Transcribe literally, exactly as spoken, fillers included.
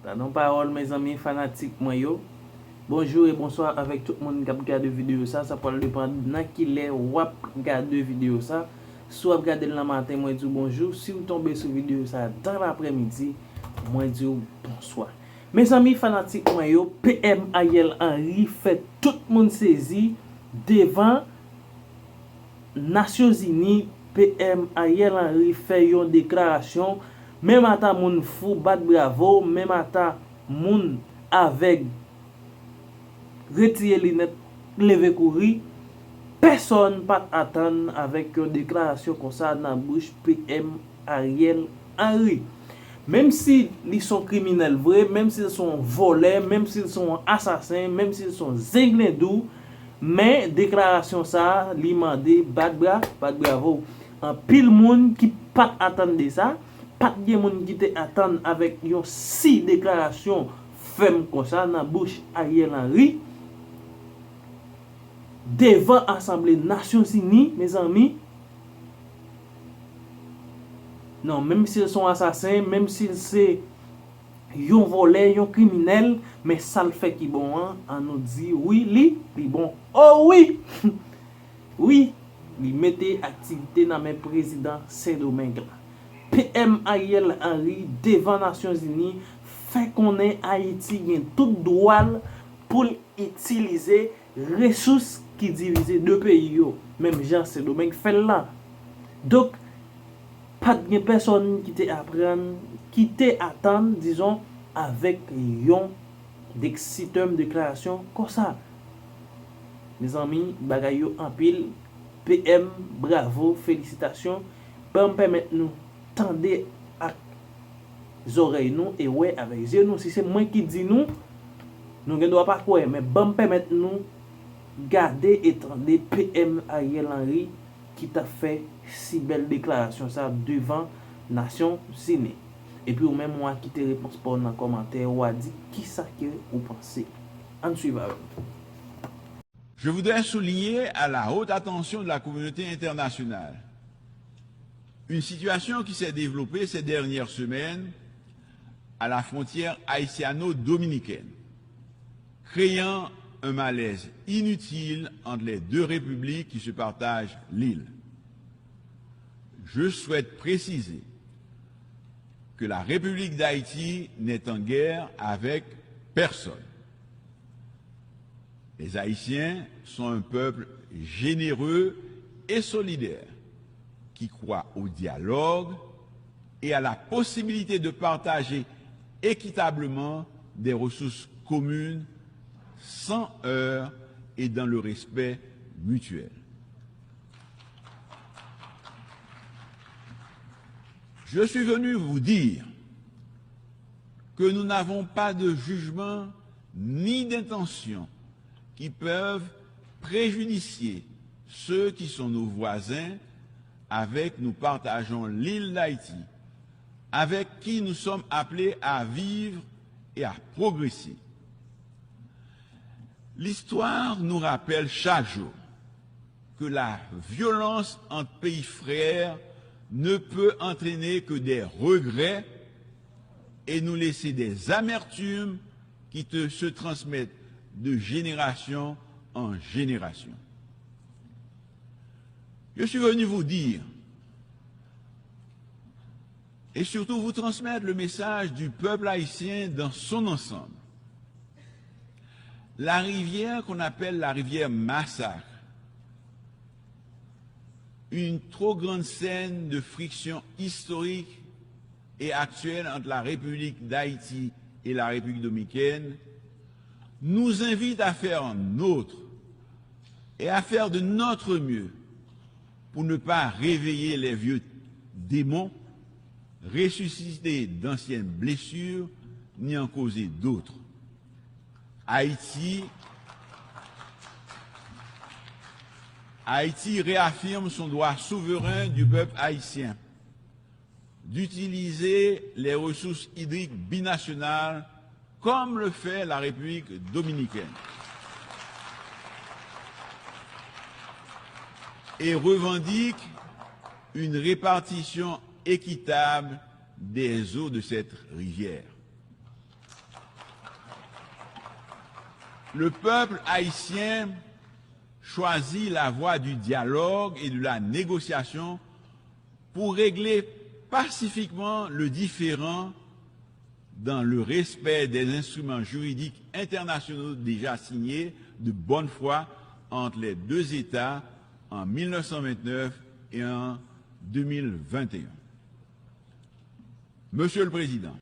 Sa nan pawòl, mezanmi, fanatik mwen yo. Bonjou e bonswa avèk tout moun k ap gade videyo sa. Sa pral depann nan kilè w ap gade videyo sa. Si w ap gade l nan maten, mwen di w bonjou. Si w tonbe sou videyo sa dan laprèmidi, mwen di w bonswa. Mezanmi, fanatik mwen yo, P M Ariel Henry fè tout moun sezi devan Nasyonzini. P M Ariel Henry fè yon deklarasyon, menm ata moun fou bat bravo, menm ata moun avèg retire linèt, leve kouri. Pèsonn pa t atann avèk yon deklarasyon konsa nan bouch P M Ariel Henry. Menm si li s on kriminèl vre, menm si l s on vòlè, menm si l s on asasen, menm si l s on zenglendou, men deklarasyon sa a, li mande bat bra, bat bravo. Anpil moun ki pa t atann de sa, pa t gen moun ki te atann avèk yon si deklarasyon fèm konsa nan bouch Ariel Henry devan Asanble Nasyonzini, mezanmi. Non, menm si l s on asasen, menm si l se yon vòlè, yon kriminèl, men sa l fè ki bon an, an nou di wi, li, li bon. O wi! Wi, li mete aktivite nan men prezidan Sendomeng la. P M Ariel Henry devan Nasyonzini fè konnen Ayiti gen tout dwa l pou l itilize resous ki divize de peyi yo, menm jan Sendomeng fè l la. Donk, pa t gen pèsonn ki te aprann, ki te atann, dizon, avèk yon dek-, sitèm deklarasyon konsa. Mezanmi, bagay yo anpil. P M, bravo, felisitasyon. Ban m pèmèt nou tande ak zòrèy nou e wè avèk zye nou. Si se mwen ki di nou, nou gen dwa pa kwè, men ban m pèmèt nou gade e tande P M Ariel Henry ki t ap fè si bèl deklarasyon sa devan Nasyonzini. Epi ou menm, w a kite repons pa w nan kòmantè, w a di kisa ke ou panse. Ann swiv avè m. Je voudrais souligner à la haute attention de la communauté internationale une situation qui s'est développée ces dernières semaines à la frontière haïtiano-dominicaine, créant un malaise inutile entre les deux républiques qui se partagent l'île. Je souhaite préciser que la République d'Haïti n'est en guerre avec personne. Les Haïtiens sont un peuple généreux et solidaire qui croit au dialogue et à la possibilité de partager équitablement des ressources communes sans heurts et dans le respect mutuel. Je suis venu vous dire que nous n'avons pas de jugement ni d'intention qui peuvent préjudicier ceux qui sont nos voisins, avec nous partageons l'île d'Haïti, avec qui nous sommes appelés à vivre et à progresser. L'histoire nous rappelle chaque jour que la violence entre pays frères ne peut entraîner que des regrets et nous laisser des amertumes qui te- se transmettent de génération en génération. Je suis venu vous dire et surtout vous transmettre le message du peuple haïtien dans son ensemble. La rivière qu'on appelle la rivière Massacre, une trop grande scène de friction historique et actuelle entre la République d'Haïti et la République dominicaine, nous invite à faire nôtre et à faire de notre mieux pour ne pas réveiller les vieux démons, ressusciter d'anciennes blessures, ni en causer d'autres. Haïti, Haïti réaffirme son droit souverain du peuple haïtien d'utiliser les ressources hydriques binationales comme le fait la République dominicaine et revendique une répartition équitable des eaux de cette rivière. Le peuple haïtien choisit la voie du dialogue et de la négociation pour régler pacifiquement le différend dans le respect des instruments juridiques internationaux déjà signés de bonne foi entre les deux États en mille neuf cent vingt-neuf et en deux mille vingt et un. Monsieur le Président,